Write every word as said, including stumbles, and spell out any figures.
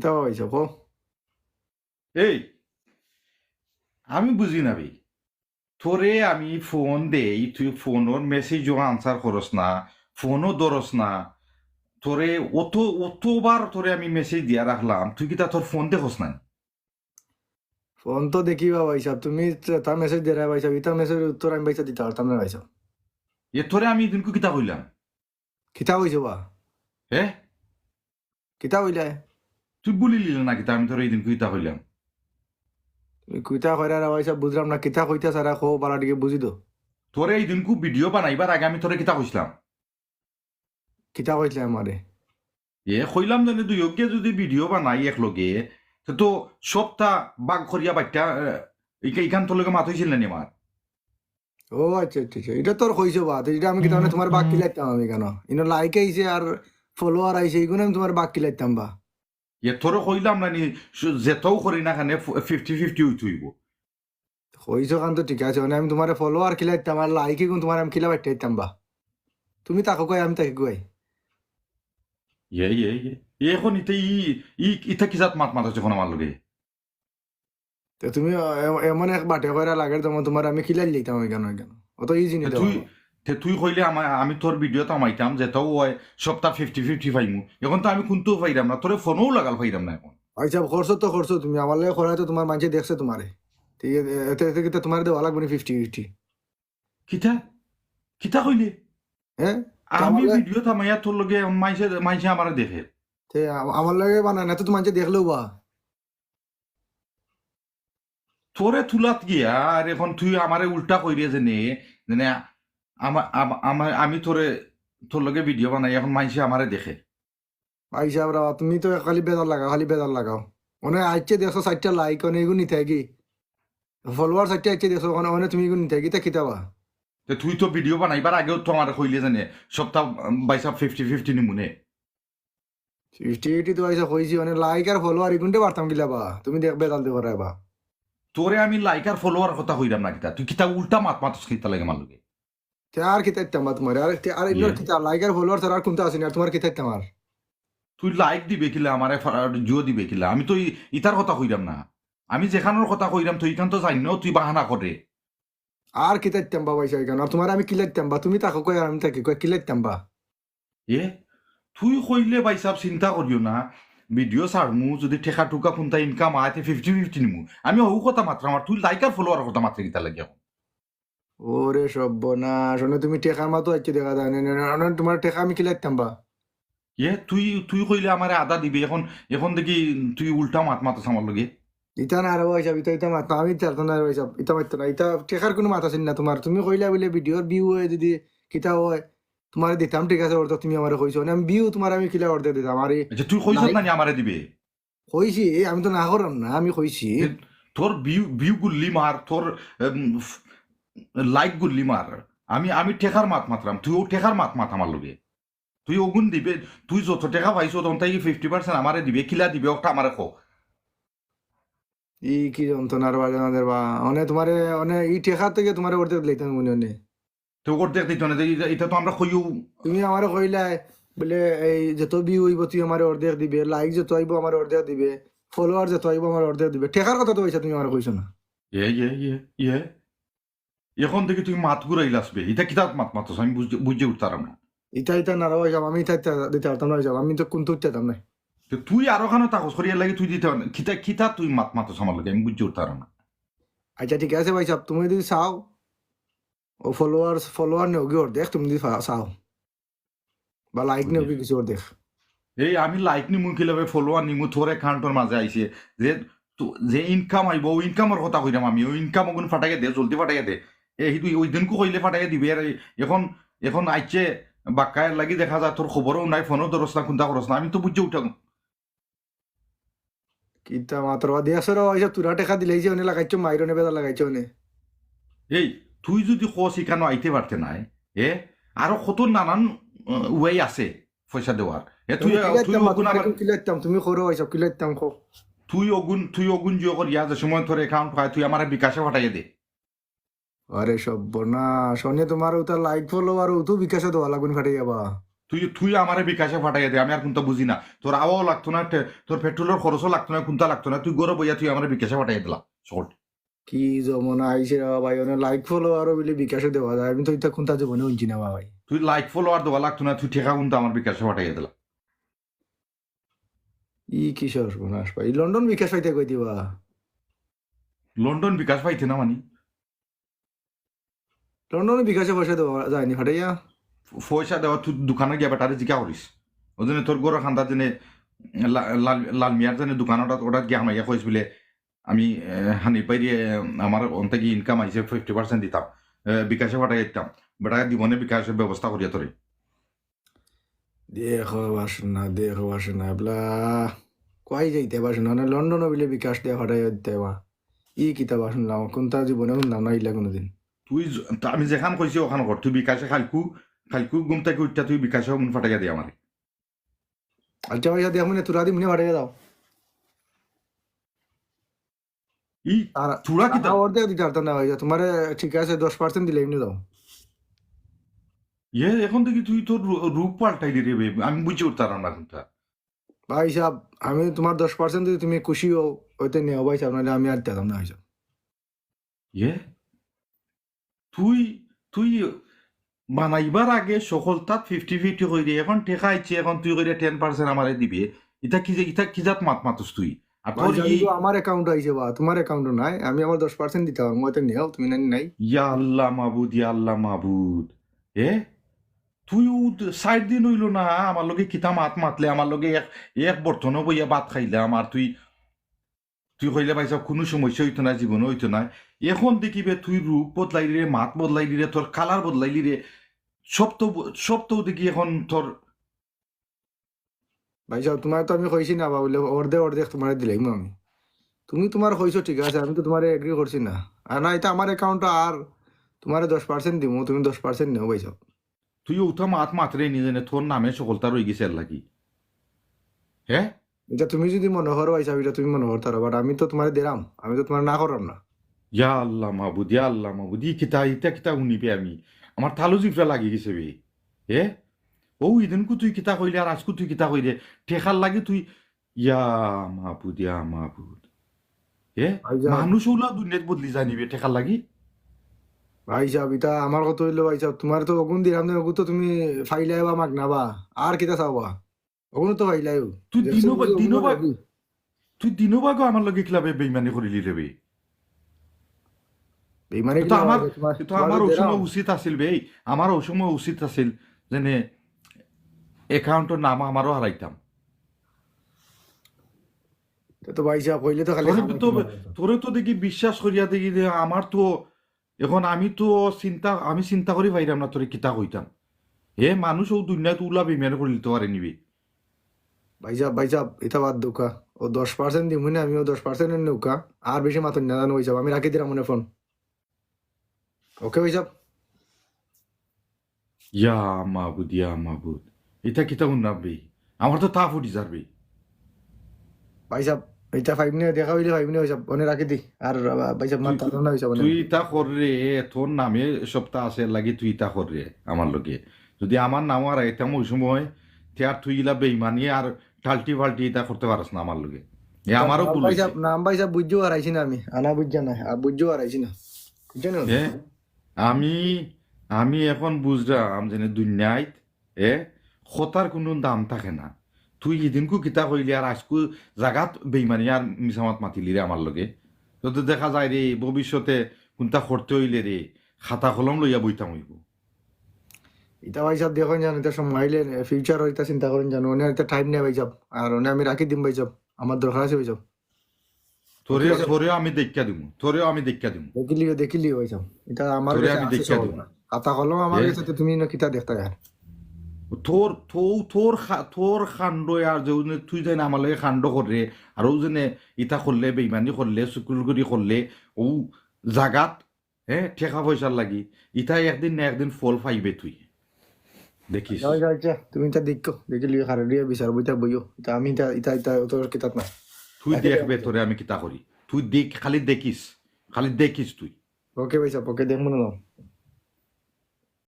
তা ভাই সাহেব, কও। এই, আমি বুঝি না বে। তোরে আমি ফোন দেই, তুই ফোনর মেসেজও আনসার করস না, ফোনও ধরস না। তোরে অত, অতবার তোরে আমি মেসেজ দিয়া রাখলাম, তুই কিতা তোর ফোন দেখস না? ফোন তো দেখি বা ভাই সাহেব, তুমি তা মেসেজ দেরায় ভাই সাহেব, ইতা মেসেজর উত্তর আমি ভাই সাহেব দিতা পারতাম না ভাই সাহেব। এ তোরে আমি ইদিনকু কিতা কইলাম? কিতা কইছো বা? হে? কিতা কইলায়? তুই ভুলিলিলে না কিতা আমি তোরে ইদিনকু কিতা কইলাম? তুমি কিতা কইরায় রে ভাই সাহেব, বুঝলাম না, কিতা কইতায় চাইরায় কও, বালা টিকে বুঝি দেও। তোরে ইদিনকু ভিডিও বানাইবার আগে আমি তোরে কিতা কইছলাম? কিতা কইছলায় আমারে? এ কইলাম যেনে দুইওগে যুদি ভিডিও বানাই একলগে, তে তো সবটা ভাগ করিয়া বাইট্টা, এ, ইকা-, ইখান তোর লগে মাত অইছিল না নি আমার? ও আচ্ছা, আচ্ছা, আচ্ছা। ইটা তোর কইছো বা, তে ইটা আমি কিতা মানে তুমার ভাগ কিলাইতাম আমি কেনে? ইনো like আইছে আর follower আইছে, ইগুনে আমি তুমার ভাগ কিলাইতাম বা? এ তোরে কইলাম না নি, সু-, যেতাউ করি না কেনে ফ-, fifty fifty অইতে অইবো। কইছো খান তো ঠিক আছে, মানে আমি তুমারে follower কিলাইতাম আর like ইগুন তুমারে আমি কিলা বাইট্টাইতাম বা? তুমি থাকো কই, আমি থাকি কই? ইয়ে, ইয়ে, ইয়ে। ইয়ে এখন ইতা ই, ই, ইতা কিজাত মাত মাতছ এখন আমার লগে? তে তুমি এ-, এমন এক বাটে কইরা লাগের যেমন তুমারে আমি কিলাইলিতাম অইখানো, অইখানো। অত easy তে নিতে তুই, পারো। তে তুই কইলে আমা-, আমি তোর ভিডিও থামাইতাম, যেতাউ অয় সবটা fifty fifty পাইমু। এখন তো আমি কুন্তাউ পাইরাম না, তোরে ফোনও লাগাল পাইরাম না এখন। ভাই সাহেব, করছো তো করছো তুমি, আমার লগে করায় তো তুমার মানষে দেখছে তুমারে। ঠিক আছে, এতে, এতে কিতা তুমারে দেওয়া লাগবো নি fifty fifty? কিতা? কিতা কইলে? হ্যাঁ? আমি আমার লগে ভিডিও থামাইয়া তোর লগে মানষে, মানষে আমারে দেখে। তে আম-, আমার লগে বানায় না তো তুমার মানষে দেখলেও বা। তোরে তুলাত গিয়া আর এখন তুই আমারে উল্টা কইরে যেনে, যেনে আমা-, আমা-, আমা-, আমি তোরে, তোর লগে ভিডিও বানাই, এখন মানষে আমারে দেখে। ভাই সাহেব রে, তুমি তো খালি বেজার লাগাও, খালি বেজার লাগাও। মানে আইছে দেখছো চাইরটা like, মানে ইগুন নিতায় গি? Follower চাইরটা আইছে দেখছো, মানে, মানে তুমি ইগুন নিতায় গি, ইতা কিতা বা? তে তুই তো ভিডিও বানাইবার আগেও তো আমারে কইলে যেনে, সবটা, উম, ভাই সাহেব fifty fifty নিমুনে। Fifty fifty তো ভাই সাহেব কইছি, মানে like আর follower ইগুনতে পারতাম কিলা বা? তুমি দেখ বেজাল দেখরায় বা। তোরে আমি like আর follower কথা কইরাম না কিতা? তুই কিতা উল্টা মাত মাতছ কিতা লাগে আমার লগে? তে আর কিতা দিতাম বা তুমারে? আর তে আর ইগুন ইয়ে। কিতা like আর follower ছাড়া আর কুন্তা আছে নি? আর তুমার কিতা দিতাম আর? তুই like দিবে কিলা আমারে, ফা-, জিও দিবে কিলা? আমি তো ই-, ইতার কথা কইরাম না। আমি যেখানোর কথা কইরাম, তুই ইখান তো জানি না, তুই বাহানা করে। আর কিতা দিতাম বা ভাই সাহেব ইখান? আর তুমারে আমি কিলা দিতাম বা? তুমি থাকো কই আর আমি থাকি কই, কিলা দিতাম বা? এ, তুই কইলে ভাই সাহেব চিন্তা করিও না, ভিডিও ছাড়মু, যুদি টেকা টুকা কুন্তা income আয়, তে fifty fifty নিমু। আমি হউ কথা মাতরাম, আর তুই like আর follower কথা মাতরে কিতা লাগে এখন? ওরে সর্বনাশ, মানে তুমি টেকার মাতো আইছো দেখা যায়, না, না, না, না, তুমার টেকা আমি কিলা দিতাম বা? এ, তুই, তুই কইলে আমারে আধা দিবে, এখন, এখন দেখি তুই উল্টা মাত মাতছ আমার লগে। ইতা না রে ভাই সাহেব, ইতা, ইতা মাত না, আমি ইতা না রে ভাই সাহেব, ইতা মাত না, ইতা টেকার কুনু মাত আছে না তুমার। তুমি কইলা বুলে ভিডিওর view অয় যুদি কিতা অয়, তুমারে দিতাম, ঠিক আছে, অর্ধেক তুমি আমারে কইছো, মানে আমি view তুমারে আমি কিলা অর্ধেক দিতাম, আর এই আচ্ছা, তুই কইছস like না নি আমারে দিবে? কইছি, এ, আমি তো না করলাম না, আমি কইছি। এ, তোর view, view গুল্লি মার, তোর, উম, like গুল্লি মার। আমি, আমি টেকার মাত মাতরাম, তুই অউ টেকার মাত মাত আমার লগে। তুই অগুন দিবে, তুই যত টেকা পাইছস, তখন থাকি fifty percent আমারে দিবে, কিলা দিবে, অটা আমারে ক। ই কি যন্ত্রণার বাজার আমাদের বা, মানে তুমারে, মানে ই টেকা থাকি তুমারে অর্ধেক দিলাইতাম মনে মনে। তে অর্ধেক দিতো না, তে ইটা, ইটা তো আমরা কইও। তুমি আমারে কইলায়, বুলে, এই যত view অইবো তুই আমারে অর্ধেক দিবে, like যত আইবো আমারে অর্ধেক দিবে, follower যত আইবো আমারে অর্ধেক দিবে। টেকার কথা তো কইছো তুমি আমারে কইছো না। ইয়ে, ইয়ে, ইয়ে, ইয়ে। এখন থাকি তুই মাত ঘুরাইলাস বে। ইটা কিতা মাত মাতস? আমি বুঝ-, বুঝি উঠতারাম না। ইটা, ইটা না রে ভাই সাহেব, আমি ইটা, ইটা দিতে পারতাম না ভাই সাহেব, আমি তো কুন্তা উঠতাম না। তে তুই আরো খানো তাকস করিয়া লাগি তুই দিতে পারস না। কিতা, কিতা তুই মাত মাতস আমার লগে? আমি বুঝি উঠতারাম না। আচ্ছা, ঠিক আছে ভাই সাহেব, তুমি যুদি চাও, ও followers, follower নেও গি অর্ধেক, তুমি যুদি ফা-, চাও। বা like নেও গি কিছু অর্ধেক। এই আমি like নিমু কিলা বে, follower নিমু, তোর account-র মাঝে আইছে। যে তো, যে income আইবো, অউ income-র কথা কইরাম আমি, অউ income অগুন ফাটাইয়া দে, জলদি ফাটাইয়া দে। এ, হি তুই অউ দিনকু কইলে ফাটাইয়া দিবে, আর এই এখন, এখন আইছে বাক্কা এর লাগি দেখা যায় তোর খবরও নাই, ফোনও ধরস না, কুন্তা করস না, আমি তো বুঝি উঠতাম। কিতা মাতর বা, দেখছো রে, অউ সব তুরা টেকা দিলাইছে, অনে লাগাইছো, মাইর অনে বেজার লাগাইছো অনে। এই, তুই যুদি কস ইখানো আইতে পারতে নায়, এ, আরো কত নানান, আহ, way আছে পয়সা দেওয়ার। এ, তুই, তুমি কিলা তুই দিতাম বা, অগুন তুমারে আবার কিলা দিতাম, তুমি করো অউ সব, কিলা দিতাম কও। তুই অগুন, তুই অগুন জিও করিয়া যে সময় তোর account পায়, তুই আমারে বিকাশে ফাটাইয়া দে। আরে সর্বনাশ, অনে তুমার অউটা like follower অউতো বিকাশে দেওয়া লাগবো নি ফাটাইয়া বা। তুই, তুই আমারে বিকাশে পাঠাইয়া দে, আমি আর কুনতা বুঝি না। তোর আওয়াও লাগতো না, টে-, তোর পেট্রোলর খরচও লাগতো না, কুনতা লাগতো না, তুই ঘরো বইয়া তুই আমারে বিকাশে পাঠাইয়া দিলা, শর্ট। কি জমানা আইছে রে বাবা ভাই, অনে like follower-ও বুলে বিকাশে দেওয়া যায়, আমি তো ইতা কুনতা জীবনে হুনছি না বাবা ভাই। তুই like follower দেওয়া লাগতো না, তুই টেকা কুনতা আমার বিকাশে পাঠাইয়া দিলা। ই কি সর্বনাশ ভাই, লন্ডন বিকাশ পাইতে কই দিবা? লন্ডন বিকাশ পাইতে না মানি? লন্ডনে বিকাশে পয়সা দেওয়া যায়নি, ফাটাইয়া? পয়সা দেওয়া, তুই দোকানো গিয়া বেটারে জিকা করিস। ওই জন্য তোর ঘরর কান্দাত যেনে লা-, লাল, লাল মিয়ার যেনে দোকান ওটাত, ওটাত গিয়া হামাইয়া কইস বুলে, "আমি, এ, হানিফ ভাইরে, আমার অন থাকি income আইছে, fifty percent দিতাম, এ, বিকাশে পাঠাই দিতাম।" বেটায় দিবনে বিকাশে ব্যবস্থা করিয়া তোরে। দেখো বাসনা, দেখো বাসনা, এবলা কই যাইতে বাসনা, মানে লন্ডনও বুলে বিকাশ দিয়া ফাটাই দিতে বা। ই কিতা বাসনা, কুনতা জীবনে হুনলাম না ইলা কুনুদিন। তুই জ-, তা আমি যেখান কইছি ওখান কর, তুই বিকাশে কাইলকু, কাইলকু ঘুম থাকি উঠিয়া তুই বিকাশে অখন ফাটাইয়া দে আমারে। আচ্ছা ভাই, দেখো মানে তোরা দি মনে ফাটাইয়া দাও। ই আর তোরা কিতা? আর অর্ধেক দিতে পারতাম না ভাই, তোমারে ঠিক আছে দশ percent দিলে এমনি দাও। ইয়ে, এখন দেখি তুই তোর রূ-, রূপ পাল্টাইলি রে বে, আমি বুঝি উঠতাম না কুনতা। ভাই সাহেব, আমি তোমার দশ percent যদি তুমি খুশি হও, ওইতে নেও ভাই সাহেব, নাহলে আমি আর দিতাম না ভাই সাহেব। ইয়ে? তুই, তুই বানাইবার আগে সকলতাত fifty fifty কইরে, এখন টেকা আইছে, এখন তুই কইরে ten percent আমারে দিবে। ইতা কি যে, ইতা কি জাত মাত মাতস তুই? আর ভাই তোর জানি ই তো আমার account আইছে বা, তোমার account নাই, আমি আমার দশ percent দিতাম, ওইতে নেও, তুমি নাই, নাই। ইয়া আল্লাহ মাবুদ, ইয়া আল্লাহ মাবুদ। এ? তুই ও দ-, চাইর দিন অইলো না, আমার লগে কিতা মাত মাতলে, আমার লগে এক, এক বর্তনও বইয়া ভাত খাইলাম, আর তুই, তুই কইলে, "ভাই সাহেব, কুনু সমস্যা অইতো না, জীবনে অইতো না।" এখন দেখিবে তুই রূপ বদলাইলি রে, মাত বদলাইলি রে, তোর colour বদলাইলি রে, সব তো ব-, সব তো দেখি এখন তোর ভাই সাহেব, তোমারে তো আমি কইছি না বা বুলে অর্ধেক অর্ধেক তোমারে দিলাইমু আমি। তুমি তোমার কইছো ঠিক আছে, আমি তো তোমারে agree করছি না। আর না, ইটা আমার account আর তোমারে দশ percent দিমু, তুমি দশ percent নেও ভাই সাহেব। তুই ওটা মাত মাতরে নি জানে, তোর নামে সকলতা রই গেছে এর লাগি। হ্যাঁ? ইটা তুমি যদি মনে করো ভাই সাহেব, ইটা তুমি মনে করতারো, but আমি তো তোমারে দিলাম, আমি তো তোমারে না করলাম না। ইয়া আল্লাহ মাবুদ, ইয়া আল্লাহ মাবুদ, ই কিতা, ইটা কিতা হুনিবে আমি? আমার তালু জিফরা লাগি গেছে বে। এ? ও ইদিনকু তুই কিতা কইলে আর আজকু তুই কিতা কইলে? টেকার লাগি তুই, ইয়া মাবুদ, ইয়া মাবুদ। এ? ভাই সাহেব। মানুষ ওলা দুনিয়াত বদলি যায়নি বে টেকার লাগি? ভাই সাহেব, ইটা আমার কথা অইলো ভাই সাহেব, তোমারে তো অগুন দিলাম না, অগু তো তুমি ফাইলাই বা মাগনা বা, আর কিতা চাও বা? অগুন তো ফাইলাইও। তুই দেখছো দিনও বা-, তুমি দিনও অগুন বা-, লাগি? তুই দিনও বাগো আমার লগে কিলা বে বেইমানি করিলি রে বে? বেইমানি তো কিলা আমার, লাগে? তোমার, তো তোমার আমার ওই সময় উচিত আছিল বে, আমার ওই সময় উচিত আছিল যেনে account-র নাম আমারও হারাইতাম। তো, তো ভাই সাহেব, কইলে তো খালি তোরে তো, খামাই তো, কিনা। তোরে তো দেখি বিশ্বাস করিয়া দেখি যে আমার তো এখন আমি তো চিন্তা, আমি চিন্তা করি পাইরাম না তোরে কিতা কইতাম। হে মানুষ ও দুনিয়াত উলা বেইমানি করিলিতো পারে নি বে। ভাই সাহেব, ভাই সাহেব, ইটা বাদ দেউক্কা। ও দশ percent দিমু না, আমি ও দশ percent নেউক্কা। আর বেশি মাতইন না জানো ভাই সাহেব, আমি রাখি দিলাম মনে ফোন। OK ভাই সাহেব? ইয়া মাবুদ, ইয়া মাবুদ। ইটা কিতা হুনলাম বে? আমার তো তা ফুটি যার বে। ভাই সাহেব, ইটা পাইমু নে, দেখা অইলে পাইমু নে ভাই সাহেব, অনে রাখি দি। আর, আহ, ভাই সাহেব, তুই, মাত না ভাই সাহেব, অনে তুই রাখি দি। ইতা কর রে, তোর নামে সবতা আছে, এর লাগি তুই ইতা কর রে আমার লগে। যদি আমার নাম আর আইতাম ওই সময়, তে আর তুই ইলা বেইমানি আর টাল্টি ফাল্টি ইতা করতে পারস না আমার লগে। এ আমারও নাম ভুল ভাই অইছে। সাহেব, নাম ভাই সাহেব বুঝিও হারাইছি না আমি, আনা বুঝা না, আর বুঝিও হারাইছি না। বুঝছো না? এ? আমি, আমি এখন বুঝলাম যে দুনিয়াত, এ, কথার কুনু দাম থাকে না। তুই হিদিনকু কিতা কইলি আর আজকু জাগাত বেইমানি আর মিছা মাত মাতিলি রে আমার লগে। তো, তো দেখা যায় রে, ভবিষ্যতে কুনতা করতে অইলে রে, খাতা কলম লইয়া বইতাম অইবো। ইতা ভাই সাহেব দেখইন জানো, ইতা সময় আইলে, future ইতা চিন্তা করইন জানো, অনে ইতা time নাই ভাই সাহেব। আর অনে আমি রাখি দিম ভাই সাহেব, আমার দরকার আছে ভাই সাহেব। তোরে, তোরে আমি দেখিয়া দিমু, তোরে আমি দেখিয়া দিমু। দেখিলিও, দেখিলিও ভাই সাহেব। ইতা আমার তোরে কাছে আমি আছে দেখিয়া সব। দিমু। খাতা কলম আমার এ? কাছে, তো তুমি না কিতা দেখতা আর। তোর, তো-, তোর খা-, তোর কাণ্ড আর যে ওজনে তুই যেন আমার লগে কাণ্ড কররে, আর ও যেন ইতা করলে, বেইমানি করলে, চুকুলগুড়ি করলে, ও জাগাত, হ্যাঁ, টেকা পয়সার লাগি, ইতা একদিন না একদিন ফল পাইবে তুই। দেখিস। আচ্ছা, আচ্ছা, আচ্ছা, তুমি ইতা দেখো, দেখিলিও, খারে দিয়া বিচার বইতা বইও। ইতা আমি ইতা, ইতা, ইতা অত কিতাত না। তুই আচ্ছা, দেখবে আচ্ছা। তোরে আমি কিতা করি। তুই দেখ, খালি দেখিস, খালি দেখিস তুই। OK ভাই সাহেব, OK, দেখমু না।